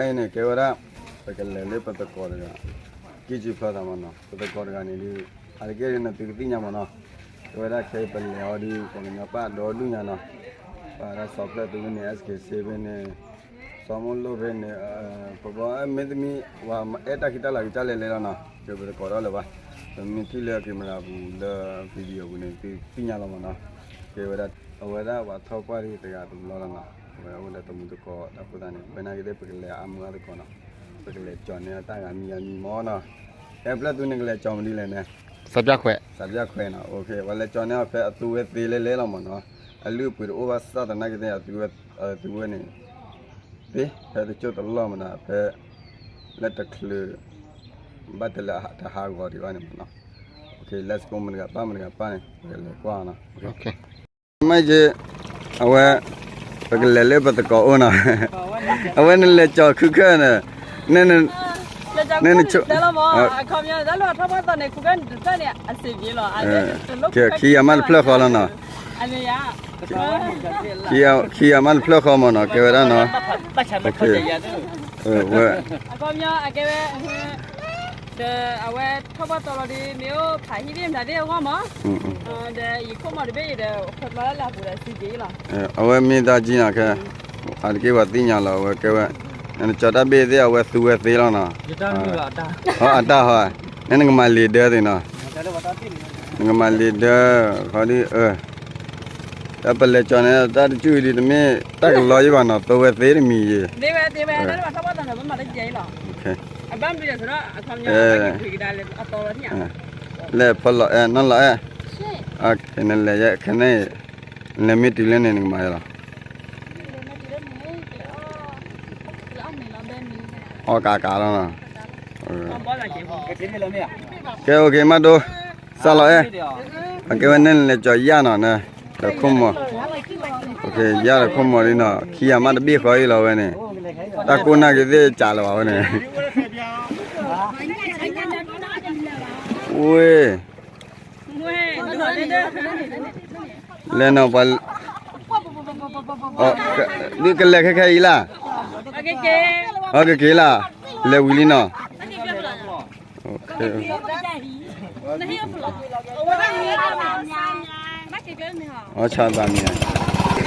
အန့ၣ်ကဲဝဲဒၣ် ပကလဲၤလၢပသကိးတဂၤ ကံၢ်ကံၢ်ဖျီသးမ့ၢ်နီၤ, ပသကိးတဂၤန့ၣ်ဒီး အတက့ၢ်ဒ်နသုကသ့ၣ်ညါမ့ၢ်နီၤ, ကဲဝဲဒၣ်ခဲအံၤပလဲၤအီၤဒီး ပှၤကညီပာ်ဒီဒူၣ်ညါနီၤ, ပာ်ဒၣ်စီၤဖျၢၣ်သူဖဲန့ၣ် အဲးစက့ၤစ့ဖဲန့ၣ် စီၤမိၢ်လိၣ်ဖဲန့ၣ် ပဘီမ့တမံၤ ပှၤအဲၣ်တၢ်ခံတၢ်လီၤက့ၤတၢ်လဲၤလဲၤလီၤနီၤ, ကဲပသကိးဒီးလၢၤဘၣ်, ပမ့ၢ်ထံၣ်လၢ camera ပူၤလၢ video ပူၤန့ၣ် သုသ့ၣ်ညါလီၤမ့ၢ်နီၤ, ကဲဝဲဒၣ် အဝဲဒၣ်ပှၤထီၣ်ပှၢ်တဂၤတဘျီလီၤနီၤ, အဝဲအိၣ်ဒီးတမူတကိးတၢ်ဃိသတးန့ၣ် ပနာ်က့ၤသ့ၣ်ပကလဲၤအါမူအါသကိးနီၤ, ပကလဲၤကၠီၤန့ၢ်တၢ်ဂၤမံၤဂၤမံၤမ့ၢ်နီၤ, ဖဲဖျၢၣ်သူန့ၣ်ကလဲၤကၠီၤမနုၤလဲၣ်န့ၣ် စးပၠၣ်ခွဲး, စးပၠၣ်ခွဲးနီၤ, ပှၤလဲၤကၠီၤန့ၢ်အီၤဖဲအသူဝဲသ့လဲၤလဲၤလီၤမ့ၢ်နီၤ, အလုၢ်အပှ့ၤတအိၣ်ဘၣ်ဆၣ်သနာ်က့ၤသ့ၣ် အသူဝဲန့ၣ် သ့ ဖဲတကၠိၢ်တလီၢ်မ့ၢ်နီၤ, ဖဲ လၢတချုး ဘၣ်တလဲၤတဟးဂီၤဒံးဘၣ်န့ၣ်မ့ၢ်နီၤ, let's go မတၤတဂၤပၢ်မတၤတဂၤပၢ်န့ၣ် ပကလဲၤကွၢ်နီၤ, မ့ၢ်က့ အဝဲ ပကလဲၤလၢပသကိးအိၣ်နီၤ, အဝဲနလဲၤကၠီၤခုခဲန့ၣ်, န နဆိ ခံဂၤမးတဖျၢၣ်ဃီလီၤနီၤ, ခံဂၤမးတဖျၢၣ်ဃီမ့ၢ်နီၤ, ကဲဝဲဒၣ်နီၤ, ဝဲ အဝဲ ထီၣ်ပှၢ်တီလီၤဒီး မ့ၢ်အိၣ်ဖးဟံၣ်သ့ၣ်မတၤသ့ၣ်အဂီၢ်မး, ဒီးယခိၣ်မီၤတဘ့ၣ်အံၤဒီး ခီဖျိလၢအပူၤဒီးစံးက့ၤလီၤ, အဝဲမ့ၢ်တၢ်ကံနီၤခဲ, အတက့ၢ်ပှၤသ့ၣ်ညါလီၤ အဝဲကဲဝဲ, နကၠီၤတၢ်ဘ့ၣ်သ့ၣ် အဝဲသူဝဲသ့လီၤနီၤ, အတၢ်ဟီ, နနကမၤလံာ်ဒၢသ့ၣ်နီၤ, နကမၤလံာ်ဒၢ, ခီဒ် တၢ်ပလဲၤကၠီၤန့ၣ် တၢ်တကၠူၢ်အံၤဒ်တမ့ၢ်တၢ်ကလီယံၤဘၣ်နီၤ, သူဝဲသ့တမံၤယံၤ, လဲၤဖီလီၤအဲၣ် နီၢ်လီၤအဲၣ်, နလဲၤယဲခဲန့ၣ်, နလဲၤမ့ၢ်တုၤလၢန့ၣ် နကမၤယဲလီၤ, အီၣ်ကးကးလီၤနီၤ, ကဲ အိၣ်က့ၤ မးဒိ စးလီၤအဲၣ်, အကဲဝဲန့ၣ်လဲၤကၠီၤယၣ်နီၤ, ဒီးခိၣ်မီၤ, ယၣ်ဒီးခိၣ်မီၤလံနီၤ, ခံဂၤမးတဘ့ၣ်ဃီအံၤလီၤဝဲန့ၣ်, တၢ်ကိၢ်နာ်က့ၤသ့ၣ်ကးလၢၤဘၣ်ဝဲန့ၣ်, ဝ့ၢ် လဲၤနီၤပှၤ, ဒ်ကလဲၤခဲခဲအံၤလၢ်, အကက့ၤလၢ်, လဲၤဝံၤလံနီၤ, အဆၣ်သးမံၤ,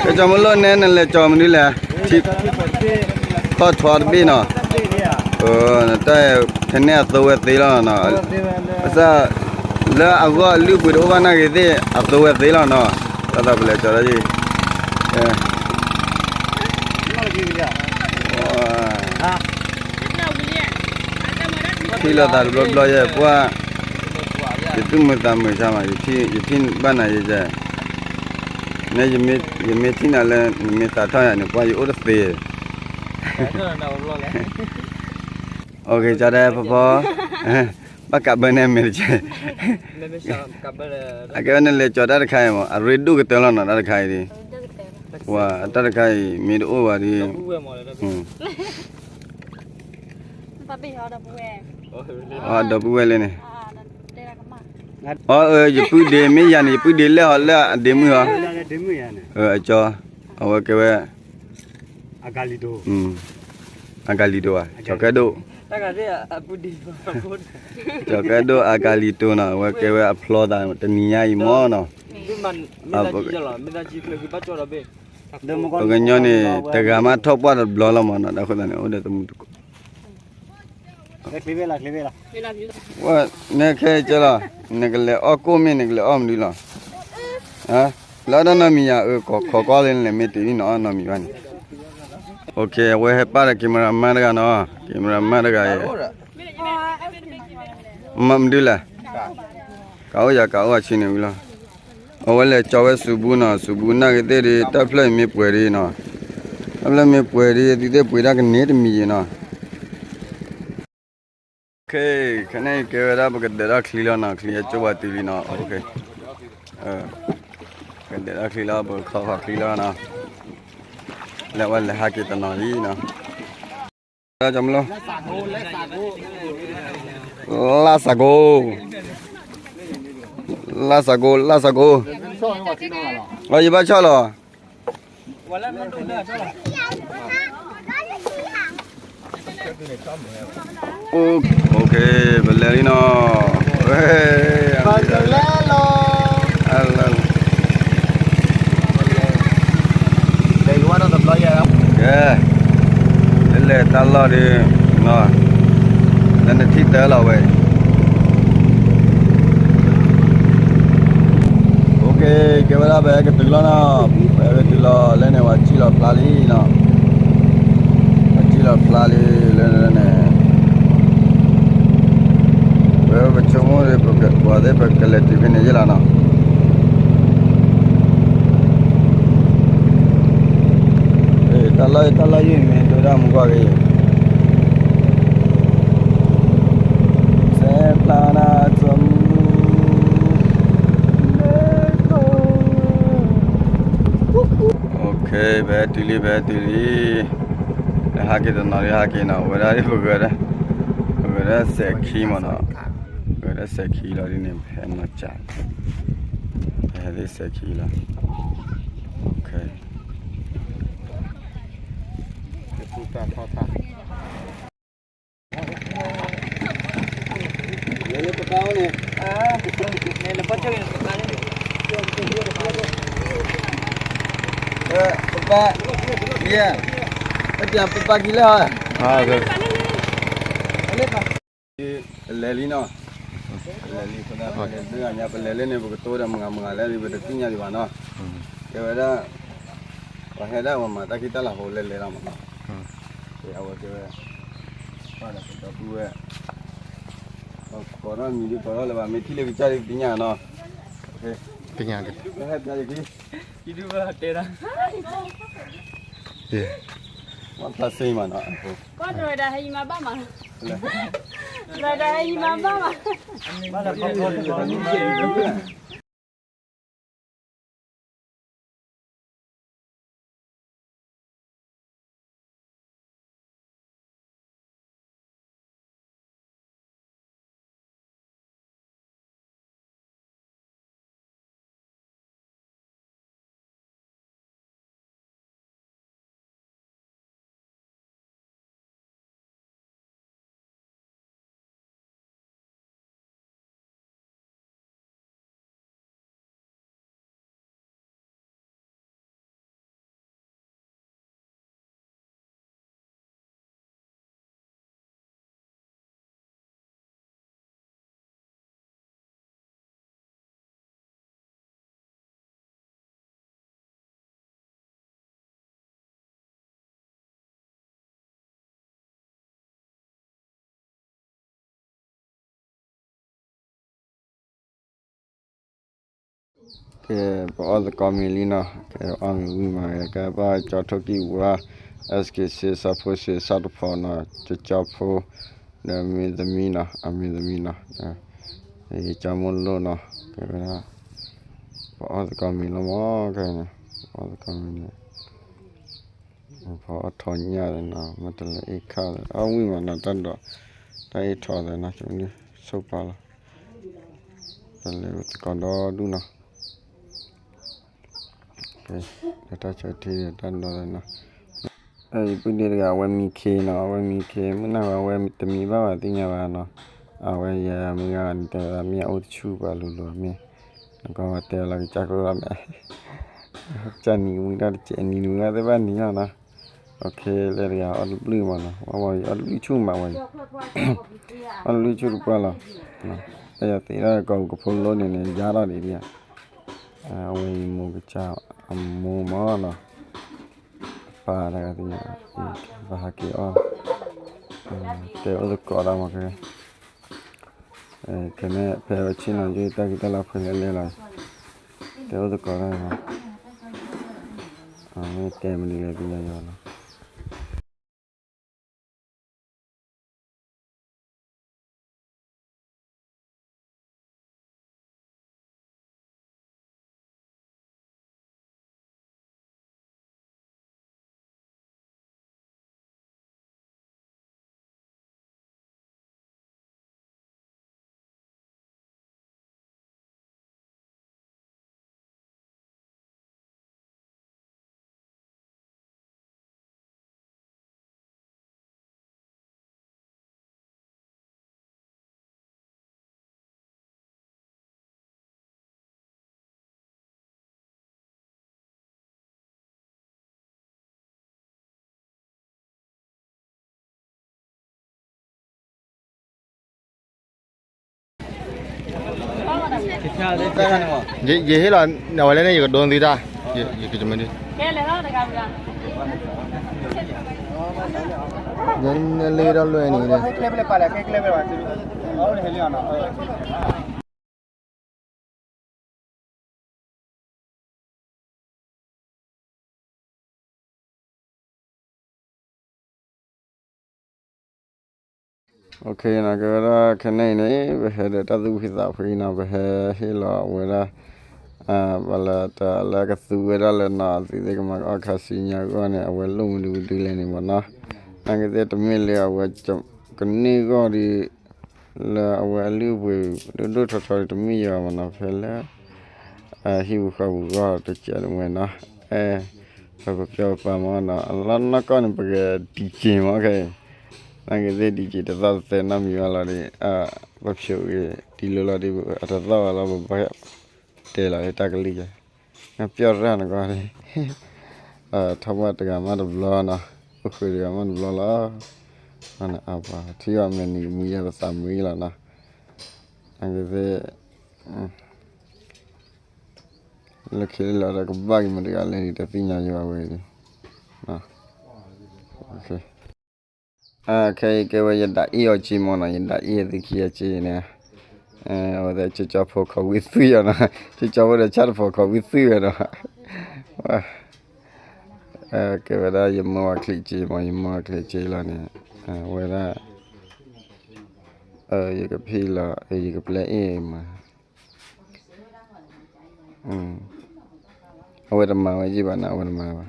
ကၠီၤမလိၣ်နဲ နလဲၤကၠီၤမနုၤလဲၣ်, ထံ, ခီၣ်ထွါတဘ့ၣ်နီၤ, နတၢ်ခဲန့ၣ်အသိဝဲသ့လီၤနီၤ, ဘၣ်ဆၣ်, လၢအဂီၢ်အလုၢ်အပှ့ၤတအိၣ်ဘၣ်နာ်က့ၤသ့ၣ် အသိဝဲသ့လီၤနီၤ, တၢ်သးပလဲၤကၠီၤဒၣ်ယံၤ ထံၣ်လိာ်သးတဘျီဘျီယဲၢ်ပှၢ်, ယသူၣ်မုာ်သးမုာ်ဆါမး, ယထံၣ်ဘၣ်နၤယဲၢ်, ယမ့ၢ်ထံၣ်နၤလၢ နမ့ၢ်သးထီၣ်ယၤန့ၣ် ပှၢ်ယအိၣ်တသ့, အိၣ်က့ၤကၠီဒဲဖီဖီ, ဘၣ်ကးဘၢနဲမ့ၢ်တကဲ, အကဲဝဲနလဲၤကၠီၤတၢ်တခါအံၤမး အရ့ဒိၣ်ကတၢၢ်လီၤနီၤ တၢ်တခါအံၤဒ်, ဝဲတၢ်တခါအံၤ မ့ၢ်တအိၣ်ဘၣ်ဒီး အဒီပုၢ်ဝဲၢ်လၢန့ၣ်, အ ယပုၢ်ဒ့မ့ၢ်ယၤန့ၣ် ယပုၢ်ဒ့လဲၣ်ဟီလၢအဒ့မုၢ်ဟီ, အကၠီ, အဝဲကဲဝဲ အကၤလံၤတိၤဧါ, ကၠီၤကဲဒိၣ်, ကၠီၤကဲဒိၣ်အကၤလံၤတိၤနီၤ အဝဲကဲဝဲအဖျီသးတနံၤညါအံၤမ့ၢ်နီၤ, ပကညီန့ၣ် တဂၤမးထီၣ်ပှၢ်တဘျီလီၤမ့ၢ်နီၤ တၢ်ဃိသတးန့ၣ် အိၣ်ဒီးတမူတကိး ဝဲ နဲခဲကၢလီၤ, နကလဲၤအီၣ်ကိၣ်မ့ၢ် နကလဲၤအီၣ်မနုၤလီၤ, လၢအဒီးနီတမံၤယၤ အခိးကွၢ်လၢနလဲၤမ့ၢ်တ့ၢ်နီၤ အီၣ်နီတမံၤဘၣ်န့ၣ်, အဝဲဟဲပၢ်ဒီး cameraman တဂၤနီၤ, cameraman တဂၤအံၤ, မၤမနုၤလဲၣ်, ကအိၣ်ယၤ ကအိၣ်အဆံးန့ၣ်ဝံၤလီၤ, အဝဲလဲၤကၠီၤဝဲစူၤဘူနီၤ, စူၤဘူနာ်က့ၤသ့ၣ်ဒီး တၢ်ဖျၢၣ်အံၤမ့ၢ်ပှဲၤဒ်နီၤ, တၢ်ဖျၢၣ်မ့ၢ်ပှဲၤဒ် သုသ့ၣ်ပှ့ၤတၢ်ကန့ၢ်တမံၤယံၤနီၤ ခဲအံၤကဲဝဲဒၣ် ပကဒၢးထီၣ်ချံလီၤနီၤ, ချံအကၠိဝဲတုၤလံနီၤ, ကဒၢးထီၣ်ချံလီၤ ပခီခီချံလီၤနီၤ, လဲၤဝဲလဲၤဟးက့ၤတနီၤလံနီၤ, လၢစကိ, လၢစကိ, လၢစကိ, ယဘၣ်ဆီၣ်လီၤ ဝဲလၢမ့ၢ်ဒိၣ်လၢအဆၢလီၤ, OK, ပလဲၤလံနီၤ, ဝဲ, ပလဲၤလီၤ, ကဲ, လဲၤတၢ်လီၢ်ဒီး, လၢနထံၣ်တၢ်လီၤဝဲ OK, ကဲဝဲဒၣ် ပဟဲကတုၤလီၤနီၤ, ပဟဲကတုၤလီၤလၢန့ၣ် ပှၤစံၣ်လီၤဖျါလံနီၤ, ပှၤစံၣ်လီၤဖျါလံလၢန့ၣ်, ဝဲပဆိကမိၣ်ဒီး ပှၤသ့ၣ်ပကလဲၤတုၤဖဲန့ၣ်ယဲၢ်လီၤနီၤ. တၢ်လီၢ် တၢ်လီၢ်ယံၤမ့ၢ်ဒိၣ်ဒၣ်မူကွၢ်က့ၤ, စဲဖျါနၤ OK, ပဟဲတုၤလံ ပဟဲတုၤလံ, ဟးက့ၤတနီၤဒ်ဟးက့ၤနီၤ, ဝဲဒၣ်ဒ်ပဂဲၤဒၣ်, ပဂဲၤဒၣ်စဲးခံမ့ၢ်နီၤ, ပဂဲၤဒၣ်စဲးခံလီၤဒ်န့ၣ် ပဟဲနီၤကၢ်, ပဟဲဒၣ်စဲးခံလီၤ, OK. ပပၢ်, ပပၢ်ကံလၢ်, ပလဲၤလံနီၤ, ပလဲၤလံ, ပလဲၤလၢညါ ပလဲၤလၢန့ၣ် ပကတိၤဒီးမုၢ်ဂၤမုၢ်ဂၤလဲၣ် ပတသ့ၣ်ညါဒံးဘၣ်နီၤ, ကဲဝဲဒၣ်, ပှၤဟဲဒၣ်ပှၤမၤတၢ်ခံတၢ်လီၤဟိလဲၤလဲၤလီၤမးနီၤ, အဝဲကဲဝဲ, ပှၤဒီးပဒီပုၢ်ဝဲၢ်, ကိးထီၣ်မံၤဒုးကိးထီၣ်လၢၤဘၣ် မ့ၢ်ထံၣ်လၢကစၢ်ဒုးပသ့ၣ်ညါနီၤ, ပသ့ၣ်ညါ, တဲဒၣ်, ဝဲဖျါစ့မးနီၤ, ကွၢ်ဒိးဝဲဒၣ်ဟဲယံၤမၤဘၣ်မး, ဒိးဝဲဒၣ်ဟဲယံၤမၤဘၣ်မး.ကဲ, ပအီၣ်သကိးမ့ၤလံနီၤ, ကဲအီၣ်မ့ၤဝံၤမး, ကဲဘၣ်ကၠီထိၣ်ကံၢ်ဝါ, အၢစက့းစ့ စီၤဖိစ့ စီၤတဖိနီၤ, ကၠီဖိ, ဒီးမ့ၢ်သမံနီၤ, အမ့ၢ်သမံနီၤ, ယကၠီမိၢ်လိၣ်နီၤ, ကဲဝဲဒၣ်, ပအီၣ်သကိးမ့ၤလီၤမး, ကဲ, ပအီၣ်သကိးမ့ၤန့ၣ် ပအီၣ်ထီၣ်ညၣ်နီၤ, မ့ၢ်တလဲၤအ့ၣ်ခၣ်လၢၤ, အီၣ်ဝံၤမးနီၤ, တၢ်ဒိး, တၢ်အ့ၣ်ထီၣ်သးနီၤ, ဆိပာ်လီၤ, တၢ်လဲၤသကိးဒီဒူၣ်နီၤ, လၢတၢ်ဆၢထံတၢ်ဒိးသးနီၤ, ယပုၢ်ဒ့တဂၤ အဝဲမံခ့နီၤ, အဝဲမံခ့ မုၢ်နၤဝဲ အဝဲတမံဘၣ်ဘၣ်သ့ၣ်ညါဘၣ်နီၤ, အဝဲယဲမုၢ်ဂၤတဲဝဲဒၣ်မ့ၢ်အအိၣ်တဆူၣ်ပှၤလိၤလိၤမ့ၢ်, နကီၢ်ဝဲတဲလီၤကစၢ်ကျိၤလီၤမ့ၢ် ကနံၤဝံၤဒီးတကဲးနံၤနံၤဝဲသ့ၣ်ဘၣ်နံၤညါနီၤ, အခဲလၢာ်တဂၤအီၣ်တဘျုးမးနီၤ, ဝဲအီၣ်တဘျုးဆူၣ်မးဝဲအံၤ, အီၣ်တဘျုးဆူၣ်တပှၢ်လီၤ, တၢ်ယီၤသ့ၣ်ဒၣ်ကီၢ်ပူၤကဖိလိန့ၣ်န့ၣ် ယါထီၣ်ဒံးဒံးဧါ, အဝဲအံၤမိၢ်ကစၢ်အမိၢ်မးနီၤ, ပၢ်တဂၤသ့ၣ်ညါ, ပဟးက့ၤအီၣ်, တဲအိၣ်သကိးတၢ်မးခဲ ခဲန့ၣ်ဖဲဝဲဆ့ၣ်နီၤယိၣ်တၢ်ကံတၢ်လီၤဖဲလဲၣ်လဲၣ်လီၤ, တဲအိၣ်သကိးတၢ်မး, မ့ၢ်တဲမနုၤလဲၣ်သ့ၣ်ညါယီၤလီၤ. ယဟ့ၣ်လီၤ အဝဲလဲၣ်န့ၣ် ယကဒိသုတၢ်, ယကမ့ၢ်ဒ် ယလဲၤဒီးလွဲၢ်န့ၣ် နကဲဝဲဒၣ်ခဲန့ၣ်အံၤန့ၣ် ပဟဲဒီးတၢ်သူၣ်ဖှံသးဖှံနီၤ, ပဟဲဟ့ၣ်လီၤအဝဲဒၣ် ပှၤလၢတၢ်လၢကသူဝဲဒၣ်လၢနီၤ အသုသ့ၣ်ကမၤကအီၣ်ခါဆူညါအဂီၢ်န့ၣ် အဝဲလိၣ်မနုၤမနုၤလဲၣ်န့ၣ်မ့ၢ်နီၤ, နာ်က့သ့ၣ်တမ့ၢ်လၢအဝဲ ကန့ၢ်ဂီၢ်ဒီး လၢအဝဲအလုၢ်အပှ့ၤဒိၣ်ဒိၣ်ထီထီဒီးတမ့ၢ်ယၤမ့ၢ်နီၤ, ဖဲလၢ ဟံၣ်ပူၤဃီပူၤဂီၢ်တကဲးတဝဲနီၤ, အဲ ပပျီပပာ်မ့ၢ်နီၤ, အလီၢ်နီၢ်ကီၢ်န့ၣ် ပက DJ မ့ၢ်ခဲအံၤ, နာ်က့သ့ၣ် DJ တသီၣ်တသဲနီတမံၤဘၣ်လီၤဒီး ပဖျိးဂ့ၤ ဒ်လိၤလီၤဒီး အတသီၣ်ဘၣ်လီၤ ပဘၣ်တဲလီၤတၢ်ကလုၢ်ယဲ, ပျီၢ်ရၣ်နကီၢ်န့ၣ် ထီၣ်ဘၣ်တဂၤမးတဘျီနီၤ, အိၣ်ဃုာ်တဂၤမးတဘျီလီၤ, အပှၤထံၣ်အီၤမဲာ်နံၤကမှံဒီးပသးမုာ်လီၤနီၤ, နာ်က့သ့ၣ် လၢခံလၢလီၤဒီးကဘၣ်က့ၤမတၤတဂၤလဲၣ်န့ၣ် တသ့ၣ်ညါယၤဝဲအံၤ, ခဲအံၤကဲဝဲယဒၣ်အ့ၣ်အီၤက့မ့ၢ်နီၤ, ယဒၣ်အ့ၣ်သုခံအီၤက့န့ၣ်, အဝဲဒၣ်ကၠီကၠီဖိခိးဝံသွံၣ်အီၤနီၤ, ကၠီကၠီဖိဒီးဆၣ်တဖိးခိးဝံသွံၣ်ဝဲနီၤ, ကဲဝဲဒၣ်ယမၢဝဲချံးက့မ့ၢ် ယမၢဝဲချံးက့လီၤန့ၣ်, အဝဲဒၣ် ယကဖံးလီၤ ယကပျဲအ့ၣ်မး အဝဲတမၤဝဲယံၣ်ဘၣ်နီၤ, အဝဲတမၤဘၣ်,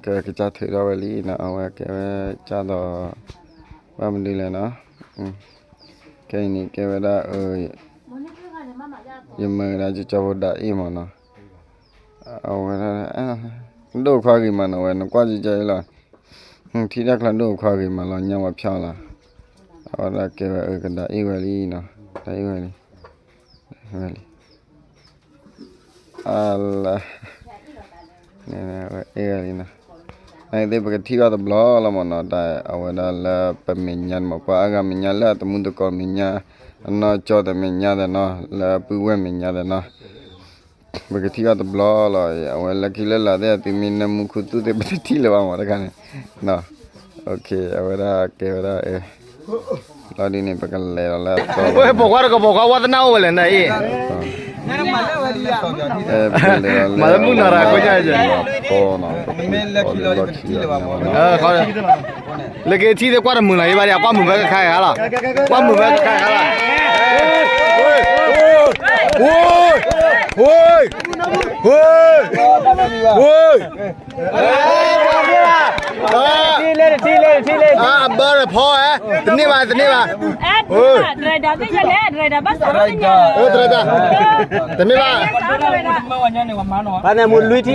ကဲကစၢ်ထုးထီၣ်ဝဲလံနီၤ, အဝဲကဲဝဲကစၢ်ဒီး ဘၣ်မနုၤလဲၣ်နီၤ, ခဲအံၤန့ၣ် ကဲဝဲဒၣ် ယမၢဝဲဒၣ်ကၠီကၠီဖိဒၣ်အ့ၣ်မ့ၢ်နီၤ, အဝဲဒၣ် ဒိၣ်ခွါဂ့ၤမးနီၤ, ဝဲနကွၢ်ကၠီကၠီအ့ၣ်လီၤ ထံတၢ်ချၢဒိၣ်ခွါဂ့ၤမးလီၤ ညါဝဲဖျါလီၤ, အဝဲဒၣ်ကဲဝဲအကဒၣ်အ့ၣ်ဝဲလံနီၤ, ဒၣ်အ့ၣ်ဝဲလံ, ဝဲလံ, အလၢ အ့ၣ်ဝဲလံနီၤ, နသ့ၣ်ပကထံၣ်ဘၣ်တဘျီလီၤမ့ၢ်နီၤ, တၢ်အဝဲဒၣ်လၢပမဲာ်ညါန့ၣ်မ့ၢ် ပှၤအါဂၤမဲာ်ညါလၢအတမူတကိးမဲာ်ညါ, အနီၢ်ကၠီတမဲာ်ညါသ့ၣ်နီၤ, လၢပုၢ်ဝဲၢ်မဲာ်ညါသ့ၣ်နီၤ ပကထံၣ်ဘၣ်တဘျီလီၤ, အဝဲလၢခံလၢလာ်သ့ၣ် သုမ့ၢ်နၢမူခူသူၣ်သ့ၣ် ပတထံၣ်လၢၤဘၣ်မ့ၢ်တခါန့ၣ်, အဝဲဒၣ်ကဲဝဲဒၣ်, လီၤဒ်န့ၣ် ပကလဲၤဒီးလၢအသီ, ပိာ်ခွါတကပိာ်ခွါ ဝါသနာအိၣ်ဝဲလဲၣ်နၤအံၤ, မၤလၢမုၢ်နၤရၤကိညါ, လၢကထံၣ်သ့ၣ်ကွၢ်တမုာ်လီၤအံၤဘၣ်ဒီး ကွၢ်မုာ်ဝဲကခါဂၤလီၤ, ကွၢ်မုာ်ဝဲကခါဂၤလီၤ, အဘၢရဖီ, တန့ၢ်ဘၣ် တန့ၢ်ဘၣ်, တရဒါသ့ၣ်ညါလဲၣ်, တရဒါဘၣ်စး, တမ့ၢ်ဘၣ်, ပှၤန့ၣ်မူလွံၢ်ထံၣ်နီၤ,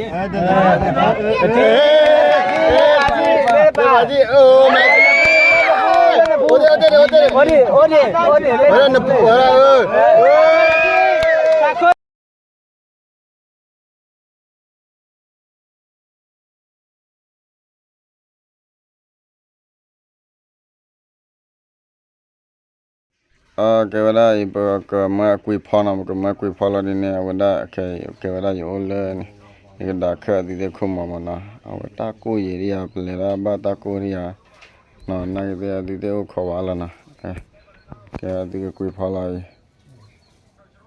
အိၣ်ဒံး, အိၣ်ဒံး, အိၣ်ဒံး, အိၣ်ဒံး, အိၣ်ဒံး, ကဲဝဲဒၣ်အံၤ ပကမၢအကွံာ်ဖီနီၤ, ပကမၢကွံာ်ဖီလီၤဒ်န့ၣ် အဝဲဒၣ် ကဲဝဲဒၣ်ယအိၣ်လၢန့ၣ်, ယကဒၣ်ခၢၣ်အသုသ့ၣ်ခိၣ်မီၤမ့ၢ်နီၤ, အဝဲတၢ်ကိၢ်ယံာ်ဒံးဧါ, ပလဲၤတၢ်ဘၣ်တၢ်ကိၢ်ဒံးဧါ, နာ်က့သ့ၣ်အသုသ့ၣ်အိၣ်ခိးဝဲလီၤနီၤ, ကဲသုကကွံာ်ဖီလီၤ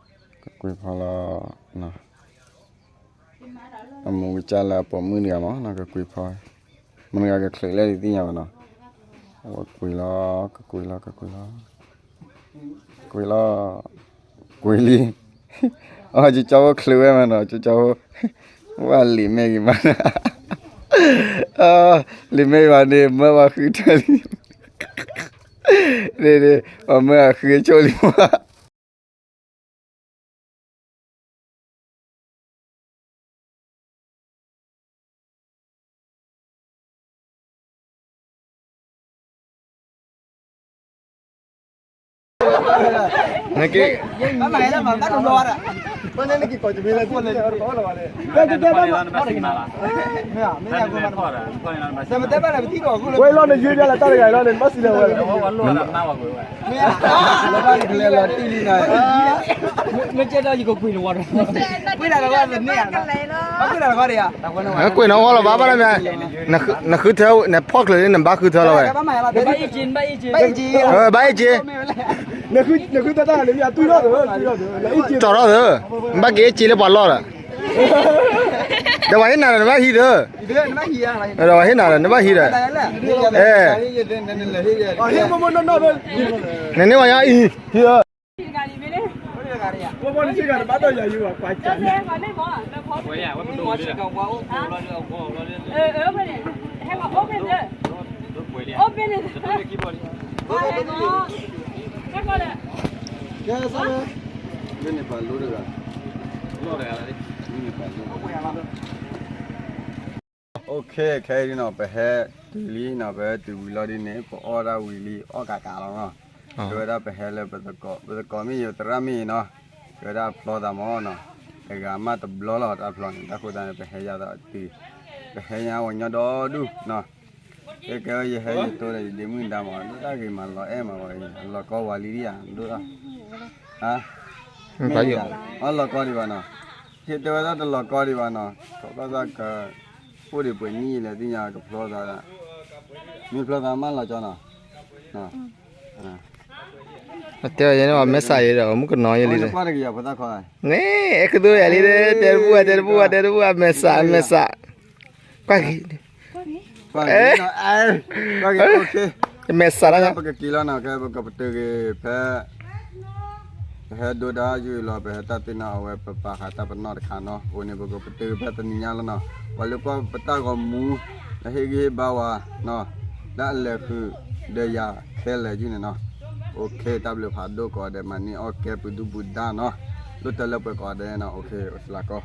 အံၤ ကကွံာ်ဖီလီၤ, အမူကစၢ်လၢအပိာ်မုၣ်တဂၤမ့ၢ်နီၤ ကကွံာ်ဖီ, မတၤတဂၤကချုးလဲၣ်ဒ်သ့ၣ်ညါဘၣ်နီၤ, အဝဲကွံာ်လီၤ ကကွံာ်လီၤ ကကွံာ်လီၤ, ကွံာ်လီၤ, ကွံာ်လံ, အကၠီကၠီဖိချုးဝဲမ့ၢ်နီၤ, ကၠီကၠီဖိ, ဝဲလံာ်မဲာ်ဂ့ၤမး, လံာ်မဲာ်ဂ့ၤမးန့ၣ် မၢပှၤဃုထၢလံ, ပှၤမၢအဃုအဆိလံမး နက့, ဘၣ်မၤလၢမၤဘၣ်တဘျီဒီး, ဘၣ်န့ၣ်နက့ၤကိးတမံၤလၢ တဲတဲဘၣ်မး မ့ၢ်မ့ၢ်ယါကမး ဝဲလီၤန့ၣ် ယုၢ်ဒၣ်လၢတၢ်တဂၤလီၤန့ၣ် နဘၣ်စံးလၢဝဲလီၤ မ့ၢ်လၢဘၣ်န့ၣ်ကလဲၤလီၤတံၢ်လံနၤ မ့ၢ်ကဲဒီးယကကွံာ်နဝီတကွံာ်နဝီလီၤဘၣ် ဘၣ်မ့ၢ်ယါ နဃုထၢ နဖီၣ်ချၢးလံ နဘၣ်ဃုထၢလီၤဝဲ ဘၣ်အ့ၣ်က့ နဃုထၢတၢ်လံ မ့ၢ်အတူၢ်ထီၣ်သၢ တူၢ်ထီၣ်သၢ နဘၣ်က့ၤအ့ၣ်က့လၢပှၤလီၢ်ဒီး ဒီးပှၤဟ့ၣ်နၤဒီး နဘၣ်ဟံးသၢ ဒီးပှၤဟ့ၣ်နၤဒီး နဘၣ်ဟံးဒီး အဲ နန့ၢ်ဝဲညါအံၤ ဟံးဧၢ OK ခဲအံၤနီၤ ပဟဲတုၤလံနီၤ ပဟဲတုၤဝံၤလီၤဒ်န့ၣ် ပအီၣ်ဒၣ်ဝံၤလံ အီၣ်ကးကးလီၤနီၤ တဲဝဲဒၣ်ပဟဲလၢပသကိး ပသကိးမ့ၢ်ယိၤ သရၣ်မ့ၢ်ယိၤနီၤ တဲဝဲဒၣ်ဖျီသးမ့ၢ်နီၤ တဂၤမးတဘျီလီၤ တၢ်ဖျီန့ၣ် တၢ်ဃိသတးန့ၣ် ပဟဲယါသးတုၤ ပဟဲညါဝဲညီဒီဒူၣ်နီၤ ကဲကဲ ယဟဲယတိဒီး ယဒ့မုၣ်ဒါမး ဒိၣ်တၢ်ဂ့ၤမး လီၤအဲၣ်မးဝဲ အလီၤကီဝံၤလံဒ်ယါ ဒိၣ်တၢ် အလီၤကီဒံးဘၣ်နီၤ ဟ့ၣ်တဲဝဲဒၣ်တလီၤကီဒံးဘၣ်နီၤ ခီဖျိသးက အိၣ်ဒံးပှဲၤနံၣ်လဲၣ်သ့ၣ်ညါ ကဖျီသး မ့ၢ်ဖျီသးမးလီၤကီနီၤ တဲဝဲယဲန့ၣ် မဲာ်ဆှးယဲဒီး မုၣ်ကနီၤယဲလံ ကွၢ်တကယၤဖိသၣ်ခီ န့ၣ် အဲၣ်ကသိယၤလံ တဲတဘူၣ် တဲတဘူၣ် တဲတဘူၣ် မဲာ်ဆှး မဲာ်ဆှး ကွၢ်က့ၤ ကွၢ်က့ၤ မဲာ်ဆှးလီၤ ပကက့ၤလီၤနီၤ ခဲပကပတုာ်က့ၤဖဲ ပဟဲဒိတၢ်ယုၢ်လီၤ ပဟဲတၢ်သ့ၣ်နီၣ်အဝဲ ပပာ်ဃာ်တၢ်ပနီၣ်တခါနီၤ အဃိန့ၣ် ပကပတုာ်ဖဲတနံၤညါလီၤနီၤ ပှၤလၢကွၢ်ပတၢ်ဂီၤမူ လၢဟ့ၣ်ဂံၢ်ဟ့ၣ်ဘါဝဲနီၤ လၢအလဲၤဃုာ်ဒီးယၤခဲလၢာ်ယုၢ်န့ၣ်နီၤ OK တၢ်ဘျုးဖးဒိၣ်ကိးဂၤဒဲး မၤန့ၢ်အီၣ်ကဲပှၤဒုၣ်ပှၤဒါနီၤ လိၣ်တၢ်လၢပှဲၤကိးဂၤဒဲးနီၤ OK အိၣ်စလၢကီ